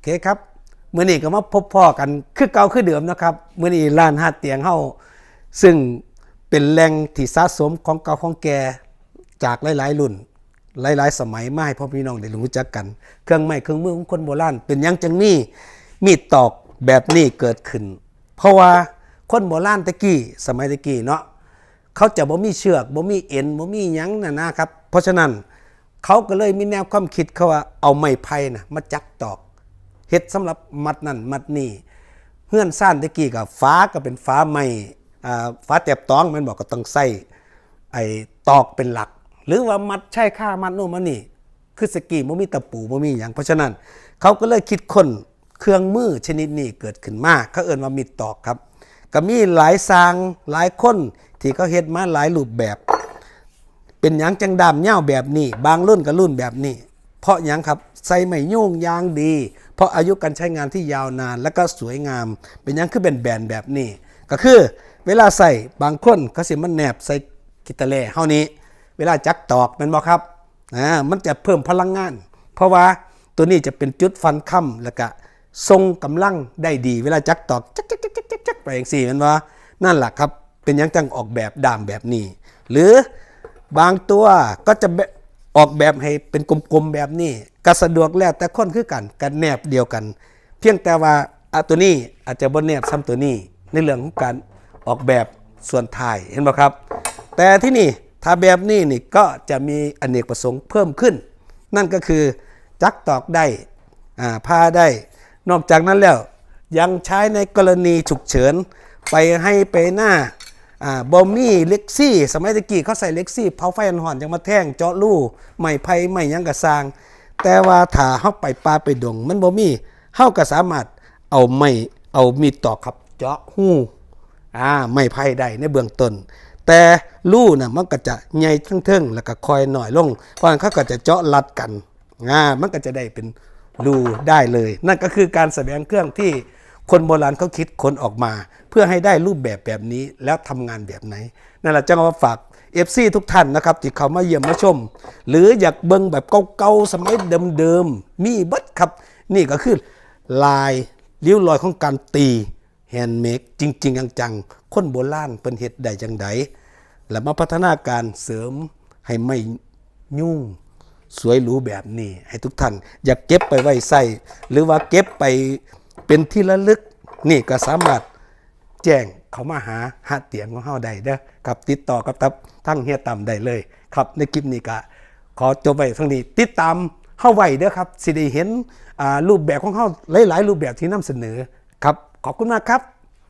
ເຄຄັບ ມື້ນີ້ກໍມາພົບພໍ້ກັນຄືເກົ່າຄືເດີມເນາະຄັບ. ມື້ນີ້ຮ້ານຮາດຕຽງເຮົາ ຊຶ່ງເປັນແຫຼ່ງທີ່ສະສົມຂອງເກົ່າຂອງແກ່ຈາກຫຼາຍໆລຸ້ນ ຫຼາຍໆສະໄໝ ມາໃຫ້ພໍ່ແມ່ພີ່ນ້ອງໄດ້ຮູ້ຈັກກັນ. ເຄື່ອງໄມ້ເຄື່ອງມືຂອງຄົນໂບລານ ເປັນຫຍັງຈຶ່ງມີມີດຕອກແບບນີ້ເກີດຂຶ້ນ? ເພາະວ່າຄົນໂບລານແຕ່ກີ້ ສະໄໝແຕ່ກີ້ເນາະ ເຂົາຈະບໍ່ມີເຊືອກ ບໍ່ມີເອັນ ບໍ່ມີຫຍັງນັ້ນນະຄັບ. ເພາະສະນັ້ນ ເຂົາກໍເລີຍມີແນວຄວາມຄິດ ເຂົາວ່າເອົາໄມ້ໄຜ່ນະມາຈັກຕອກ ເຮັດສຳລັບມັດນັ້ນມັດນີ້. ເຮືອນຊານແຕ່ກີ້ກໍ ຝາກໍເປັນຝາໄມ້ ອ່າ ຝາແຕບຕອງແມ່ນບໍ່ ກໍຕ້ອງໃຊ້ໄອ້ຕອກເປັນຫຼັກ ຫຼືວ່າມັດຊາຍຄາ ມັດໂນ່ນມັດນີ້ ຄືແຕ່ກີ້ບໍ່ມີຕະປູ ບໍ່ມີຫຍັງ. ເພາະສະນັ້ນ ເຂົາກໍເລີຍຄິດຄົ້ນ ເຄື່ອງມືຊະນິດນີ້ເກີດຂຶ້ນມາ ເຂົາເອີ້ນວ່າມີດຕອກຄັບ. ກໍມີຫຼາຍຊ່າງຫຼາຍຄົນທີ່ເຂົາເຮັດມາຫຼາຍຮູບແບບ. ເປັນຫຍັງຈັ່ງດ້າມຍາວແບບນີ້? ບາງລຸ້ນກໍລຸ້ນແບບນີ້ ເພາະຫຍັງຄັບ? ໃສ່ໄມ້ຍູງຢ່າງດີ ເພາະອາຍຸການໃຊ້ງານທີ່ຍາວນານ ແລະກໍສວຍງາມ. ເປັນຫຍັງຄືແບນໆແບບນີ້? ກໍຄືເວລາໃຊ້ ບາງຄົນເຂົາຊິມາແນບໃສ່ຂີ້ຕະແຫຼເຮົານີ້ ເວລາຈັກຕອກ ແມ່ນບໍ່ຄັບ? ອ່າ ມັນຈະເພີ່ມພະລັງງານ ເພາະວ່າໂຕນີ້ຈະເປັນຈຸດຟັນຄຳ ແລ້ວກະສົ່ງກຳລັງໄດ້ດີ ເວລາຈັກຕອກ ຈັກໆໆໆ ໄປຈັ່ງຊີ້ ແມ່ນບໍ່? ນັ້ນລະຄັບ ເປັນຫຍັງຈັ່ງອອກແບບດ້າມແບບນີ້ ຫຼືບາງຕົວກໍຈະແບບ ອອກແບບໃຫ້ເປັນກົມໆແບບນີ້ ກໍສະດວກແລ້ວແຕ່ຄົນຄືກັນ ກໍແນບດຽວກັນ. ພຽງແຕ່ວ່າ ອາ ໂຕນີ້ອາດຈະບໍ່ແນບສ່ຳໂຕນີ້ ໃນເລື່ອງຂອງການອອກແບບສ່ວນທ້າຍ ເຫັນບໍ່ຄັບ? ແຕ່ທີ່ນີ້ ຖ້າແບບນີ້ນີ້ ກໍຈະມີອະເນກປະສົງເພີ່ມຂຶ້ນ ນັ້ນກໍຄືຈັກຕອກໄດ້ ອາ ຜ່າໄດ້. ນອກຈາກນັ້ນແລ້ວ ຍັງໃຊ້ໃນກໍລະນີສຸກເສີນ ໄປໄຮ່ໄປນາ ອາ ບໍ່ມີເຫຼັກຊີ ສະໄໝແຕ່ກີ້ເຂົາໃຊ້ເຫຼັກຊີ ເຜົາໄຟຮ້ອນໆ ຈັ່ງມາແທງ ເຈາະຮູ ໄມ້ໄຜ່ໄມ້ຫຍັງກໍຊ່າງ. ແຕ່ວ່າຖ້າເຮົາໄປປ່າໄປດົງ ມັນບໍ່ມີ ເຮົາກໍສາມາດເອົາໄມ້ ເອົາມີດຕອກຄັບ ເຈາະຮູ ອາ ໄມ້ໄຜ່ໄດ້ໃນເບື້ອງຕົ້ນ ແຕ່ຮູນະ ມັນກໍຈະໃຫຍ່ເທິງໆ ແລ້ວກໍຄ່ອຍນ້ອຍລົງ ເພາະນັ້ນເຂົາກໍຈະເຈາະລັດກັນ ອາ ມັນກໍຈະໄດ້ເປັນຮູໄດ້ເລີຍ. ນັ້ນກໍຄືການສະແດງເຄື່ອງທີ່ຄົນໂບລານເຂົາຄິດຄົ້ນອອກມາ ເພື່ອໃຫ້ໄດ້ຮູບແບບແບບນີ້ ແລ້ວທຳງານແບບໃດ. ນັ້ນລະ ຈັ່ງວ່າຝາກເອັຟຊີທຸກທ່ານນະຄັບ ທີ່ເຂົ້າມາຢ້ຽມມາຊົມ ຫຼືຢາກເບິ່ງແບບເກົ່າໆ ສະໄໝເດີມໆ ມີເບິດຄັບ. ນີ້ກໍຄືລາຍ ລິ້ວລອຍຂອງການຕີແຮນເມດ ຈິງໆ ຈັງໆ ຄົນໂບລານເພິ່ນເຮັດໄດ້ຈັ່ງໃດ ແລ້ວມາພັດທະນາການເສີມໃຫ້ໄມ້ຍູງສວຍຫຼູແບບນີ້ ໃຫ້ທຸກທ່ານຢາກເກັບໄປໄວ້ໃຊ້ ຫຼືວ່າເກັບໄປເປັນທີ່ລະລຶກ ນີ້ກໍສາມາດ ແຈ້ງເຂົ້າມາຫາຮາດຕຽງຂອງເຮົາໄດ້ເດີຄັບ ຕິດຕໍ່ກັບ ກັບທາງເຮຍຕຳໄດ້ເລີຍຄັບ. ໃນຄລິບນີ້ກະຂໍຈົບໄວ້ເທົ່ານີ້ ຕິດຕາມເຮົາໄວ້ເດີຄັບ ຊິໄດ້ເຫັນ ອາ ຮູບແບບຂອງເຮົາຫຼາຍໆຮູບແບບທີ່ນຳສະເໜີຄັບ. ຂອບຄຸນມາກຄັບ.